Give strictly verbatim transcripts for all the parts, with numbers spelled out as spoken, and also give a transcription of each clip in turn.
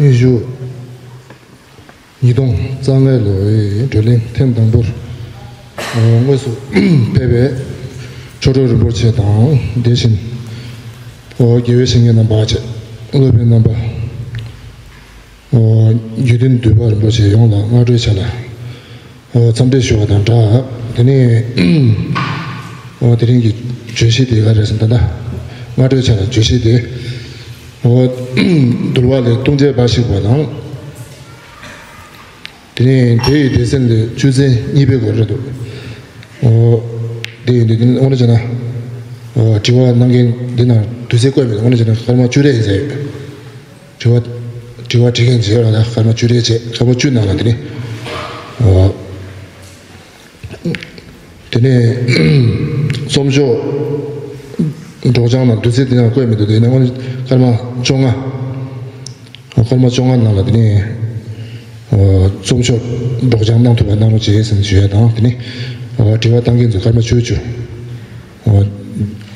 ཉི་ཤུ། ཉིས་སྟོང་རྩ་ལྔ་ལོའི་བགྲོ་གླེང་ཐེངས་དང་པོར་དངོས་སུ་ཕེབས་པའི་ཆོ་འཕྲུལ་རིན་པོ་ཆེ་དང་དེ་བཞིན་དགེ་བའི་བཤེས་གཉེན་རྣམ་པ་བཅས་སློབ་དཔོན་རྣམ་པ། དགེ་འདུན་འདུས་པ་རིན་པོ་ཆེ་ཡོངས་ལ་སྔ་དྲོའི་ཆ་ལ་འཚམས་འདྲི་ཞུ་བ་དང་སྦྲགས། དེ་ནས་དེ་རིང་གི་བརྗོད་གཞི་དེ་ག་རེ་རེད་ཟེར་ན། ད་ལྟ་སྔ་དྲོའི་ཆ་ལ་བརྗོད་གཞི་དེ་འདུལ་བ་ལས་ལྟུང་བྱེད་འབའ་ཞིག་པ་དང་། དེ་ནས་དེ་ཡི་སྡེ་ཚན་ལས་ཆོས་ཚན་གཉིས་པའི་སྐོར་རེད་འདུག་དེ་ཡིན་དུས་དེ་ནི་དངོས་གནས་བྱས་ན། དྲི་བ་གནང་མཁན་འདི་ནང་དུས་ཚོད་བཀོད་མེད། དངོས་གནས་བྱས་ན་སྐར་མ་བཅུ་རེ་ཡིན་ཟེར་ཡོད། དྲི་བ་དྲི་བ་དྲི་མཁན་བྱས་ཡོད་ལ། སྐར་མ་བཅུ་རེ་བྱས། སྐར་མ་བཅུ་ནང་ལ་དེ་ནི། དེ་ནས་རྩོམ་ཤོག་སྒྲོག་སྦྱང་ནང་དུས་ཚོད་དེ་ནང་བཀོད་མི་འདུག་དེ་ནས་དངོས་གནས་སྐར་མ་བཅོ་ལྔ། སྐར་མ་བཅོ་ལྔ་ནང་ལ་དེ་ནས་རྩོམ་ཤོག་སྒྲོག་སྦྱང་གནང་ཐུབ་པ་གནང་རོགས་བྱེད་ཟེར་ཞུ་ཡ་དང་། དེ་ནས་དྲི་བ་བཏང་མཁན་ཚོ་སྐར་མ་བཅུ་བཅུ།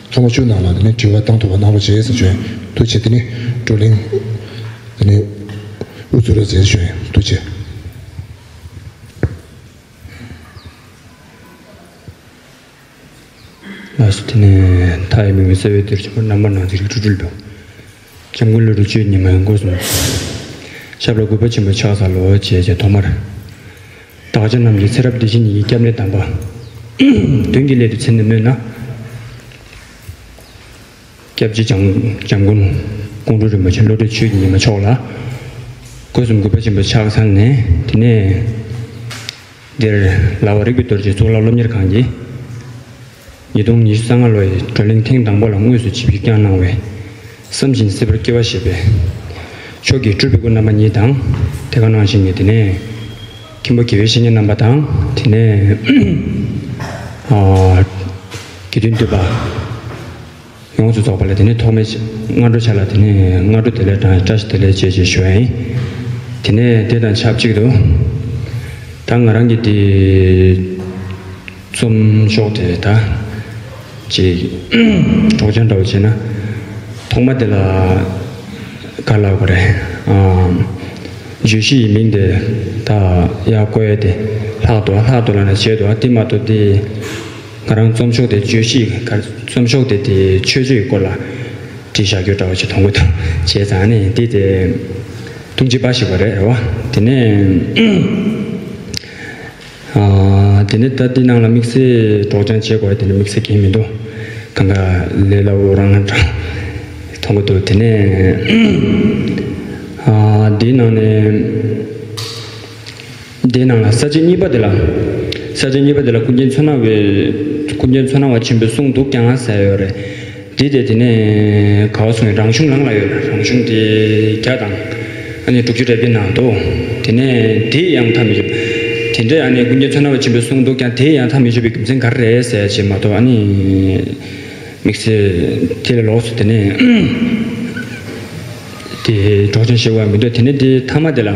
སྐར་མ་བཅུ་ནང་ལ་དེ་ནས་དྲི་བ་བཏང་ཐུབ་པ་གནང་རོགས་བྱེད་ཟེར་ཞུ་ཡ། ཐུགས་རྗེ་ཆེ། དེ་ནས་བགྲོ་གླེང་དེ་ནས་དབུ་འཛུགས་རོགས་ཟེར་ཞུ་ཡ། ཐུགས་རྗེ་ཆེ། ལགས་སོ། དེ་ནས་མཐའ་ཡས་མི་མངོན་གསལ་བའི་གཏེར་ཆེན་པོ། རྣམ་པར་སྣང་མཛད་རིགས་དྲུག་སྤྲུལ་པའི། སྐྱབས་མགོན་བློ་གྲོས་ཆོས་ཉི་མའི་སྒོ་གསུམ། ཞབས་ལ་གུས་པ་ཆེན་པོས་ཕྱག་འཚལ་ལོ། ཞེས་བྱས་ཐོག་མར། བདག་ཅག་རྣམས་ཀྱི་ཚེ་རབས་འདི་ཕྱི་གཉིས་ཀྱི་སྐྱབས་གནས་དམ་པ། མདུན་གྱི་སླད་དུ་མཚན་ནས་སྨོས་ན། སྐྱབས་རྗེ་འཇམ་འཇམ་མགོན་ཀོང་སྤྲུལ་རིན་པོ་ཆེ་བློ་གྲོས་ཆོས་ཉི་མ་མཆོག་ལ་སྒོ་གསུམ་གུས་པ་ཆེན་པོས་ཕྱག་འཚལ་ནས། དེ་ནས་འདིར་ལ་བ་རིག་པའི་རྡོ་རྗེ་གཙུག་ལག་སློབ་གཉེར་ཁང་གིས་ཉིས་སྟོང་ཉི་ཤུ་རྩ་ལྔ་ལོའི་བགྲོ་གླེང་ཐེངས་དང་པོ་ལ་དངོས་སུ་ཆིབས་བསྒྱུར་བསྐྱངས་གནང་བའི་བསམ་བཞིན་སྲིད་པར་སྐྱེ་བ་བཞེས་པའི་མཆོག་གི་སྤྲུལ་པའི་སྐུ་རྣམ་པ་གཉིས་དང་། དེ་ག་ནང་བཞིན་གྱི་དེ་ནས་མཁན་པོ་དགེ་བའི་བཤེས་གཉེན་རྣམ་པ་དང་། དེ་ནས་ཨ་དགེ་འདུན་འདུས་པ་ཡོངས་སུ་རྫོགས་པ་ལ་དེ་ནས་ཐོག་མའི་སྔ་དྲོ་ཆ་ལ་དེ་ནས་སྔ་དྲོ་བདེ་ལེགས་དང་བཀྲ་ཤིས་བདེ་ལེགས་བཅས་ཞེས་ཞུ་བ་ཡིན། དེ་ནས་དེ་དང་ཆབས་ཅིག་ཏུ་ད་ང་རང་གི་དེ་རྩོམ་ཤོག་དེ་ད་ཅིག་སྒྲོག་སྦྱང་འདྲ་བོ་བྱས་ན། ཐོག་མ་དེ་ལ་ག་ལབ་དགོས་རེད། ཨམ། བརྗོད་གཞི་ཡི་མིང་དེ་ད་ཡར་བཀོད་དེ་ལྷག་འདུག་ལྷག་འདུག་ལབ་ན་བྱས་འདུག་དེ་མ་གཏོགས་དེ། ང་རང་རྩོམ་ཤོག་དེ་བརྗོད་གཞི་ག་རྩོམ་ཤོག་དེ་དེ་ཆོས་བརྗོད་ཀྱི་སྐོར་ལ་བྲིས་བཞག་རྒྱུ་འདྲ་བོ་ཞིག་མཐོང་གི་འདུག་བྱས་ཙང་ནི་དེ་དེ་ལྟུང་བྱེད་འབའ་ཞིག་པ་རེད་བ། དེ་ནས་ཨ་དེ་ནས་ད་དེ་ནང་ལ་དམིགས་བསལ་སྒྲོག་སྦྱང་བྱེད་དགོས་དེ་ནས་དམིགས་བསལ་གང་མི་འདུག་གང་ག་ལས་སླ་བོ་རང་ལ་འདྲ་མཐོང་གི་འདུག་དེ་ནས་ཨ་དེའི་ནང་ནས། དེའི་ནང་ལ་ས་བཅད་གཉིས་པ་དེ་ལ། ས་བཅད་གཉིས་པ་དེ་ལ་ཀུན་མཁྱེན་མཚོ་སྣ་བའི། ཀུན་མཁྱེན་མཚོ་སྣ་བ་ཆེན་པོའི་གསུང་འདུག་ཀྱང་ཟེར་ཡོད་རེད། འདི་དེ་དེ་ནས་ག་བ་གསུང་ཡོད། རང་གཞུང་ལང་ལ་ཡོད་རེད། རང་གཞུང་དེ་བརྒྱ་དང་ཨ་ནི་དྲུག་ཅུ་རེ་བརྒྱད་ནང་དུ། དེ་ནས་དེ་ཡང་མཐའ་མི་བཞུགས། དེ་འདྲའི་ཨ་ནི་ཀུན་མཁྱེན་མཚོ་སྣ་བ་ཆེན་པོའི་གསུང་འདུག་ཀྱང་དེ་ཡང་མཐའ་མི་བཞུགས་པའི་རྒྱུ་མཚན་ག་རེ་རེད་ཟེར་ཅེས་མ་གཏོགས་ཨ་ནི། དམིགས་བསལ་དེ་ལས་ལོགས་སུ་དེ་ནས་དེ་སྒྲོག་སྦྱང་ཞེས་པ་མི་འདུག་དེ་ནས་དེ་ཐ་མ་དེ་ལ།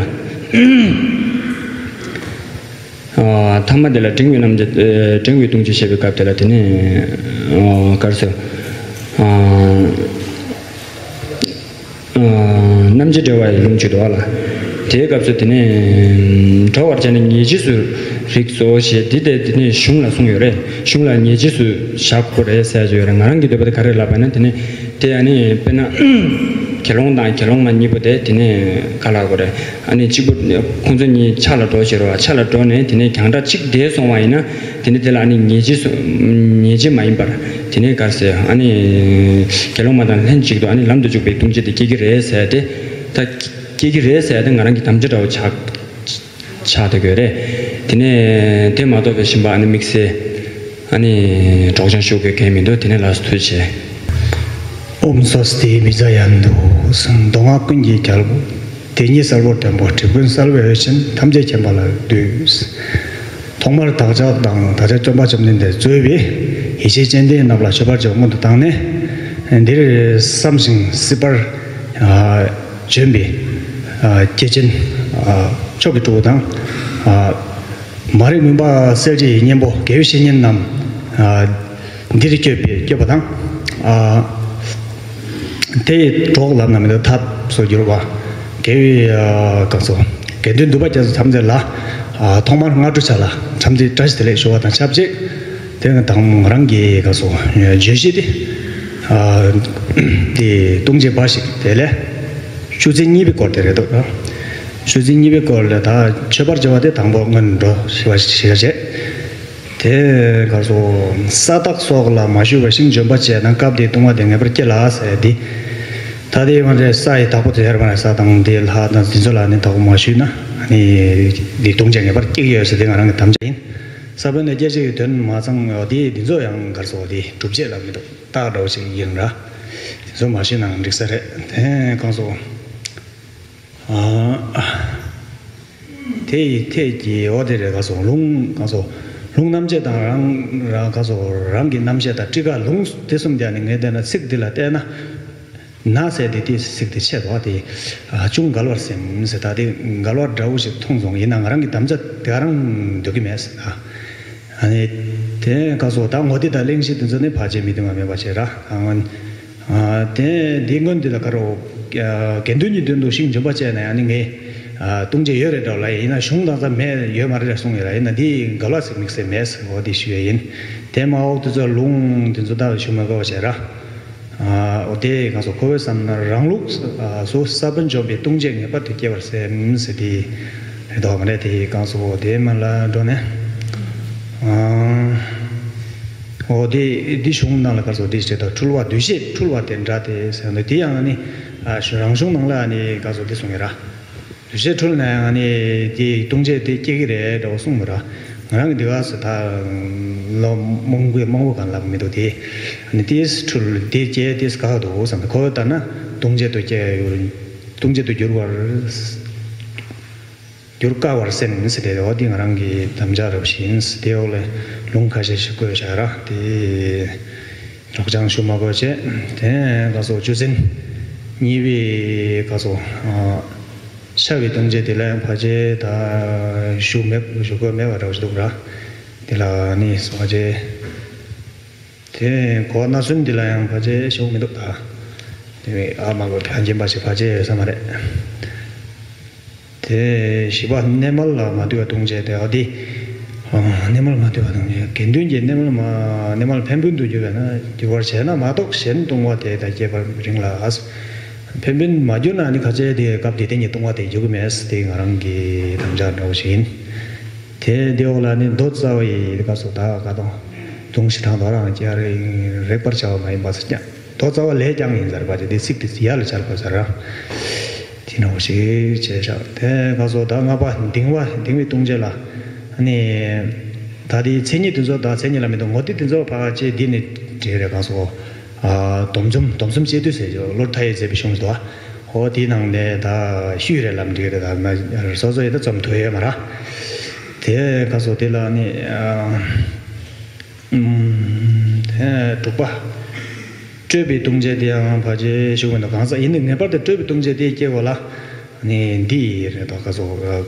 ཨ་ཐ་མ་དེ་ལ་འབྲིང་བའི་རྣམ་འབྱེད། ཨེ་འབྲིང་བའི་ལྟུང་བྱེད་བཤད་པའི་སྐབས་དེ་ལ་དེ་ནས་ཨ་ག་རེ་ཟེར། ཨ་ཨ་རྣམ་འབྱེད་འགྲེལ་བ་ཡི་ལུང་ཅིག་འདུག་བ་ལ། དེའི་སྐབས་སུ་དེ་ནས་འགྲོ་བར་བྱས་ནས་ཉེས་བྱས་སུ་རིགས་སོ་ཞེས་འདི་དེ་དེ་ནས་གཞུང་ལ་གསུངས་ཡོད་རེད། གཞུང་ལ་ཉེས་བྱས་སུ་བཞག་དགོས་རེད་ཟེར་གྱི་ཡོད་རེད། ང་རང་གི་འདོད་པ་དེ་ག་རེ་ལབ་པ་ན་དེ་ནས་དེ་ཨ་ནི་དཔེར་ན་དགེ་སློང་དང་དགེ་སློང་མ་གཉིས་པོ་དེ་དེ་ནས་ག་ལབ་དགོས་རེད། ཨ་ནི་གཅིག་པུ་ཁོང་ཚོ་གཉིས་ཆ་ལ་འགྲོ་བྱེད་རོགས། ཆ་ལ་འགྲོ་ནས་དེ་ནས་རྒྱང་གྲགས་གཅིག་བསྡད་སོང་བ་ཡིན་ན། དེ་ནས་དེ་ལ་ཨ་ནི་ཉེས་བྱས་སུ། ཉེས་བྱས་མ་ཡིན་པར། དེ་ནས་ག་རེ་ཟེར། ཨ་ནི་དགེ་སློང་མ་དང་ལྷན་ཅིག་ཏུ་ཨ་ནི་ལམ་དུ་འཇུག་པའི་ལྟུང་བྱེད་དེ་སྐྱེ་གི་རེད་ཟེར་ཏེ། ད་སྐྱེ་གི་རེད་ཟེར་ཏེ་ང་རང་གི་དམ་བཅའ་འདྲ་བོ་ཆགས་ཆགས་བསྡད་ཡོད་རེད། དེ་ནས་དེ་མ་གཏོགས་པའི་གཞན་པ་ཨ་ནི་དམིགས་བསལ་ཨ་ནི་སྒྲོག་སྦྱང་ཞུ་དགོས་མཁན་མི་འདུག་དེ་ནས་ལགས་སོ། ཐུགས་རྗེ་ཆེ། ཨོཾ་སྭ་སྟི་མི་ཛ་ཡ་ནུ། མདོ་སྔགས་ཀུན་གྱི་རྒྱལ་པོ། དེ་ཉིད་གསལ་བོར་སྟོན་པ། གྲུབ་ཀུན་གསལ་བའི་ཡེ་ཤེས་ཐམས་ཅད་མཁྱེན་པ་ལ་འདུད། ཐོག་མར་བདག་ཅག་དང་བདག་ཅག་སྟོན་པ་བཅོམ་ལྡན་འདས་གཙོས་པའི་ཡེ་ཤེས་སྤྱན་ལྡན་རྣམས་ལ་མཆོད་པར་བརྗོད་པ་སྔོན་དུ་བཏང་ནས། འདིར་བསམ་ཞིང་སྲིད་པར་བྱོན་པའི་སྐྱེས་ཆེན་མཆོག་གི་སྤྲུལ་སྐུ་དང་། མ་རིག་མུན་པ་སེལ་བྱེད་ཀྱི་གཉེན་པོ་དགེ་བའི་བཤེས་གཉེན་རྣམས། འདིར་བསྐྱོད་པའི་བསྐྱོད་པ་དང་། དེ་ཡི་གྲོགས་ལབ་ན་མི་འདུག་ཐབས་སུ་གྱུར་པ། དགེ་བའི་ཨ་གང་སོ། དགེ་འདུན་འདུས་པ་རྒྱ་མཚོ་ཐམས་ཅད་ལ། ཨ་ཐོག་མར་སྔ་དྲོ་ཆ་ལ་འཚམས་འདྲི་བཀྲ་ཤིས་བདེ་ལེགས་ཞུ་བ་དང་ཆབས་ཅིག་དེ་དང་ང་རང་གི་གང་སོ། བརྗོད་གཞི་དེ། ཨ་དེ་ལྟུང་བྱེད་འབའ་ཞིག་དེ་ལས། ཆུ་ཚན་གཉིས་པའི་སྐོར་དེ་རེད་འདུག་ཆུ་ཚན་གཉིས་པའི་སྐོར་ལ་ད་མཆོད་པར་བྱ་བ་དེ་དང་པོ་སྔོན་འགྲོ་ཞེས་པ་ཞེས་བྱ་བྱེད། དེ་ག་སོ། ས་བདག་སོགས་ལ་མ་ཞུས་པར་ཤིང་འཇོམས་པ་བྱས་ན་སྐབས་དེའི་ལྟུང་བ་དེ་ངེས་པར་སྐྱེ་ལ་ཟེར་ཏེ། ད་དེ་ཡང་རེད། ས་ཡི་བདག་པོ་དེ་ཡར་མར་ས་དང་དེ་ལྷ་དང་དེ་ཚོ་ལ་ནི་བདག་པོ་མ་ཞུས་ན་ནི་དེ་ལྟུང་བྱ་ངེས་པར་སྐྱེ་གི་ཡོད་ཟེར་དེ་ང་རང་གི་དམ་བཅའ་ཡིན། ས་བོན་ནི་སྐྱེ་བྱེད་ཀྱི་དོན་མ་ཚང་ཡོད་དེ་དེ་ཚོ་ཡང་ག་སོ་དེ་སྒྲུབ་བྱེད་ལ་མི་འདུག་རྟགས་འདྲ་བོ་ཞིག་ཡིན་ར། དེ་ཚོ་མ་ཤེས་ནའང་འགྲིག་ས་རེད། དེ་གང་སོ། དེ་ཡི་ཐད་ཀྱི་འོ་དེ་རེད་ག་སོ། ལུང་ག་སོ། ལུང་རྣམ་བཤད་དང་རང་རང་ག་སོ། རང་གི་རྣམ་བཤད་དང་ཊཱི་ཀ་ལུང་དེ་གསུམ་དེ་ནི་ངས་བལྟས་ན་ཚིག་འདི་ལ་བལྟས་ན། ན་ཟེར་དེ་དེ་ཚིག་དེ་ཆད་དོ་དེ། ཅུང་འགལ་བར་སེམས་ཟེར་ད་དེ་འགལ་བ་འདྲ་བོ་ཞིག་མཐོང་སོང་། ཡིན་ན་ང་རང་གི་དམ་བཅའ་དེ་ག་རང་འདོད་ཀྱི་མེད་ཟེར་ད། ཨ་ནི། དེ་ག་སོ་ད་ངོ་དེ་དང་གླེང་གཞི་དེ་ཚོ་ནི་ཕལ་ཆེར་མི་མཐུན་པ་མེད་པ་བྱས་ར། དེ་འདི་སྔོན་འདི་ལ་ག་རོ། དགེ་འདུན་གྱི་དོན་དུ་ཤིང་འཇོམས་པ་བྱས་ན་ཡང་ནི་ངས། ལྟུང་བྱེད་ཡོད་རེད་འདྲ་ལ་ཡིན་ན་གཞུང་དང་ས་མེད་ཡོད་མ་རེད་གསུངས་ཡོད་ར། ཡིན་ན་འདི་འགལ་བ་ཟེར་དམིགས་བསལ་མེད་ཟེར་འོ་དེ་ཞུ་ཡ་ཡིན། དེ་མ་འོག་དེ་ཚོ་ལུང་དེ་ཚོ་ད་ཞུ་མ་དགོས་པ་བྱས་ར། འོ་དེ་གང་སོ་ཁོ་བོས་བསམ་ན་རང་ལུགས་སུ་ས་བོན་འཇོམས་པའི་ལྟུང་བྱེད་ངེས་པར་དུ་སྐྱེ་བར་སེམས་ཟེར་དེ་རེད་དོ། མ་རེད་དེ་གང་སོ་དེ་མ་ལ་འགྲོ་ནས། འོ་དེ་འདི་གཞུང་ནང་ལ་ག་སོ་འདི་བྱེད་དོ། འཁྲུལ་བ་འདུ་ཤེས་འཁྲུལ་བ་དེ་འདྲ་དེ་ཟེར་འདུག་དེ་ཡང་ནི་རང་གཞུང་ནང་ལ་ནི་ག་སོ་འདི་གསུངས་ཡོད་ར། འདུ་ཤེས་འཁྲུལ་ན་ཡང་ནི་དེ་ལྟུང་བྱེད་དེ་སྐྱེ་གི་རེད་འདྲ་བོ་གསུངས་མོད་ར། ང་རང་གི་འདི་ག་སོ་ད་ལོ་མང་པོ་མང་པོ་གང་ལབ་མི་འདུག་དེ་ནི་དེས་འཁྲུལ་དེ་སྐྱེ་དེས་ག་འདུག་བསམ་ད་ཁོ་ལྟར་ན་ལྟུང་བྱེད་དུ་སྐྱེ་ཡོད། ལྟུང་བྱེད་དུ་འགྱུར་བར། འགྱུར་དཀའ་བར་སེམས་ཟེར་ཏེ་འོ་འདི་ང་རང་གི་དམ་བཅའ་རབ་བཞིན་དེ་འོག་ལས་ལུང་ཁ་ཤས་ཤིག་བཀོད་བཞག་ར། དེ་རོགས་ཅང་ཞུ་མ་དགོས་བྱས། དེ་ག་སོ་ཆུ་ཚན་གཉིས་པའི་ག་སོ། ཤ་བའི་ལྟུང་བྱེད་དེ་ལ་ཡང་ཕལ་ཆེར་ད་ཞུ་མེད་ཞུ་དགོས་མེད་པ་འདྲ་བོ་ཞིག་འདུག་ར། དེ་ལ་ནི་ཕལ་ཆེར། དེ་གོ་ན་སུན་འདི་ལ་ཡང་ཕལ་ཆེར་ཤོག་མི་འདུག་ད། དེ་ཨ་མ་གོ་ཕན་ཆེན་པ་ཞིག་ཕལ་ཆེར་ཡོད་ས་མ་རེད། དེ་བཞི་པ་གནས་མལ་ལ་མ་འདུས་པ་ལྟུང་བྱེད་དེ་ཨ་དེ། གནས་མལ་མ་འདུས་པ་ལྟུང་བྱེད་དགེ་འདུན་གྱི་གནས་མལ་མ་གནས་མལ་ཕན་ཕུན་དུ་འགྱུར་བས་ན་འགྱུར་བར་བྱས་ན་མ་གཏོགས་གཞན་ལྟུང་བ་དེ་དང་བཅས་པར་རིང་ལ། ཕན་ཕུན་མ་གྱུར་ན་ནི་ཁ་ཆེ་དེ་སྐབས་དེ་སྟེང་གི་ལྟུང་བ་དེ་འགྱུར་གྱི་མེད་དེ་ང་རང་གི་དམ་བཅའ་འདྲ་བོ་ཞིག་ཡིན། དེ་དེ་འོག་ལ་ནི་མདོ་རྩ་བ་ཡི་ག་སོ་ད་ག་དང་། ལྟུང་བྱེད་དང་དོ་རང་སྐྱེ་རེ་རེག་པར་བྱ་བ་མ་ཡིན་པ་ཟེར་ཀྱང་མདོ་རྩ་བ་ལས་ཀྱང་ཡིན་ཟེར་བ་དེ་དེ་ཚིག་དེ་ཡར་ལ་སྦྱར་དགོས་ཟེར་ར། དེ་འདྲ་བོ་ཞིག་བྱས་བཞག་དེ་ག་སོ་ད་ལྔ་པ་འདིང་བ་འདིང་བའི་ལྟུང་བྱེད་ལ་ནི། ད་དེའི་མཚན་ཉིད་དེ་ཚོ་ད་མཚན་ཉིད་ལ་མི་འདུག་ངོ་དེ་དེ་ཚོ་ཕ་ཅེ་འདི་ནི་འདྲེ་རེ་ག་སོ། སྡོམ་གསུམ་སྡོམ་གསུམ་བཅད་བསྡུས་ཟེར་གྱི་བློ་མཐའ་ཡས་མཛད་པའི་གཞུང་ཞིག་འདུག་ཨོ་དེའི་ནང་ནས་ད་ཤུལ་རེ་ལམ་འགྲིག་རེ་ད་སོ་སོ་ཡི་ད་ཙམ་ཐོས་ཡོད་མ་ར། དེ་ག་སོ་དེ་ལ་ནི་དེ་དྲུག་པ། སྤྲོས་པའི་ལྟུང་བྱེད་དེ་ཡང་ཕལ་ཆེར་ཞུགས་མི་འདུག་གང་ཟག་ཡིན་ནི་ངེས་པར་དུ་སྤྲོས་པའི་ལྟུང་བྱེད་དེ་སྐྱེ་དགོས་ལ། ནི་འདི་རེད་དོ་ག་སོ།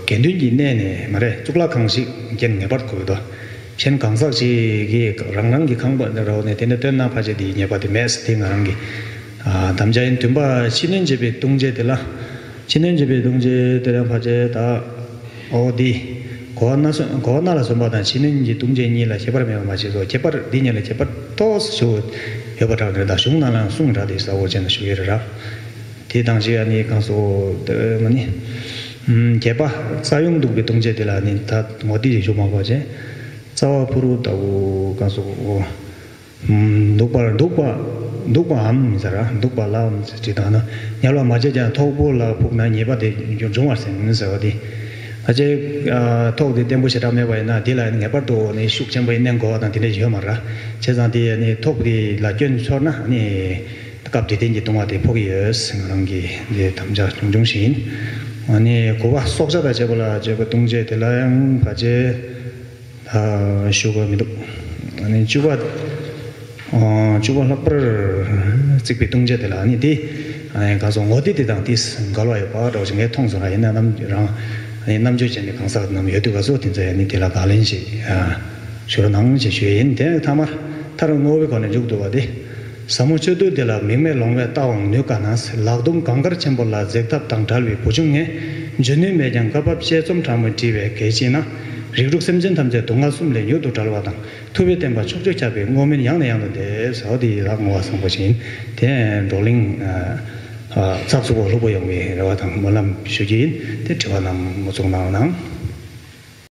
དགེ་འདུན་གྱི་གནས་ནས་མ་རེད། གཙུག་ལག་ཁང་ཞིག་རྐྱེན་ངེས་པར་དགོས་དོ། གཞན་གང་ཟག་ཅིག་གིས་རང་རང་གི་ཁང་པ་རོགས་ནས་དེ་འདྲ་བཏོན་ན་ཕལ་ཆེར་འདིའི་ཉེས་པ་དེ་མེད་ཟེར་དེ་ང་རང་གི་དམ་བཅའ་ཡིན། བདུན་པ་ཕྱི་ནོན་བྱེད་པའི་ལྟུང་བྱེད་དེ་ལ། ཕྱི་ནོན་བྱེད་པའི་ལྟུང་བྱེད་དེ་ལ་ཕལ་ཆེར་ད་འོ་འདི་གོ་བ་སྣ་གོ་བ་སྣ་ལ་སོན་པ་དང་ཕྱི་ནོན་གྱི་ལྟུང་བྱེད་གཉིས་ལ་ཁྱད་པར་མེད་པ་མ་བྱས་སོ། ཁྱད་པར་འདི་གཉིས་ལ་ཁྱད་པར་ཏོག་ཙམ་ཞིག་ཡོད་པ་འདྲ་རེད། ད་གཞུང་ནང་ལའང་གསུངས་འདྲ་དེ་གསལ་བོ་བྱས་ན་ཞུ་གི་རེད་ར། དེ་དང་གཅིག་ཨ་ནི་གང་སོ། དེ་མ་ནི། བརྒྱད་པ་རྩ་གཡུང་འདུག་པའི་ལྟུང་བྱེད་དེ་ལ་ནི་ད་ངོ་དེ་ཞུ་མ་དགོས་བྱས། རྩ་བ་ཕུར་བུ་ལྟ་བུ་གང་སོ། འདུག་པར་འདུག་པ། འདུག་པའམ་ཟེར་ར་འདུག་པ་ལའམ་ཟེར་ཅིག་དང་ན་དམྱལ་བ་མ་བྱས་ཀྱང་ཐོག་པོ་ལ་ཕུག་ན་ཉེས་པ་དེ་འབྱུང་བར་སེམས་ཟེར་བ་དེ། ཨ་ཅེ། ཐོག་དེ་བརྟན་པོ་ཞེ་དྲག་མེད་པ་ཡིན་ན་དེ་ལ་ངེས་པར་དུ་ནི་ཤུགས་ཆེན་པོ་ཡིན་གནས་དགོས་པ་དང་དེ་འདྲ་ཡོད་མ་ར། བྱས་ཙང་དེ་ནི་ཐོག་དེ་ལ་སྐྱོན་ཤོར་ན་ནི། སྐབས་དེ་བརྟན་གྱི་ལྟུང་བ་དེ་ཕོག་གི་ཡོད་ཟེར་ང་རང་གི་འདི་དམ་བཅའ་ཆུང་ཆུང་ཞིག་ཡིན། ཨ་ནི་དགུ་པ་སྲོག་ཆགས་དང་བཅས་པ་ལ་བཅས་པའི་ལྟུང་བྱེད་དེ་ལ་ཡང་ཕལ་ཆེར་ད་ཞུ་དགོས་མི་འདུག་ཨ་ནི་བཅུ་པ། ཨ་བཅུ་པ་ལྷག་པར་བརྩིགས་པའི་ལྟུང་བྱེད་དེ་ལ་ཨ་ནི་དེ་ཨ་ནི་ག་སོ་ངོ་དེ་དེ་དང་དེས་འགལ་བ་ཡོད་པ་འདྲ་བོ་ཞིག་ངས་མཐོང་སོང་ར། ཡིན་ན་རྣམ་རང་ཨ་ནི་རྣམ་དཔྱོད་ཅན་གྱི་གང་ཟག་རྣམས་ཡོད་དུས་ག་སོ་དེ་ཚོ་ཨ་ནི་དེ་ལ་བགྲོ་གླེང་ཞིག་ཞུ་རོགས་གནང་ཞེས་ཞུ་ཡས་ཡིན། དེ་ཐ་མར་མཐར་བསྔོ་བའི་སྒོ་ནས་མཇུག་བསྡུ་བ་དེ། ཟབ་མོ་སྤྱོད་བསྡུས་འདི་ལ། དམིགས་མེད་ལོང་བས་ལྟ་བའང་ནུས་དཀའ་ན། ལག་རྡུམ་གངས་དཀར་ཆེན་པོ་ལ། འཛེག་ཐབས་དང་བྲལ་བའི་བུ་ཆུང་ངས། འཇོན་ནུས་མེད་ཀྱང་བཀའ་བབས་དཔྱད་རྩོམ་དྲང་མོས་བྲིས་པའི་གལ་ཆེ་ན། རིགས་དྲུག་སེམས་ཅན་ཐམས་ཅད་སྡུག་བསྔལ་གསུམ་ལས་མྱུར་དུ་བསྒྲལ་བ་དང་། ཐུབ་པའི་བསྟན་པ་ཕྱོགས་བཅུར་ཁྱབ་པའི་བསྔོ་སྨོན་ཡང་ནས་ཡང་དུ་འདེབས་ཟེར་བ་འདི་ཡི་ལག་བསྔོ་བ་བཟང་པོ་ཞིག་ཡིན། དེ་བགྲོ་གླེང་ཨ་ཨ་ཚགས་ཚུད་པོ་ལྷུག་པོ་ཡོང་བའི་རེ་བ་དང་སྨོན་ལམ་ཞུ་རྒྱུ་ཡིན། དེ་དྲི་བ་རྣམས་མུ་མཚུངས་གནང་རོགས་གནང་།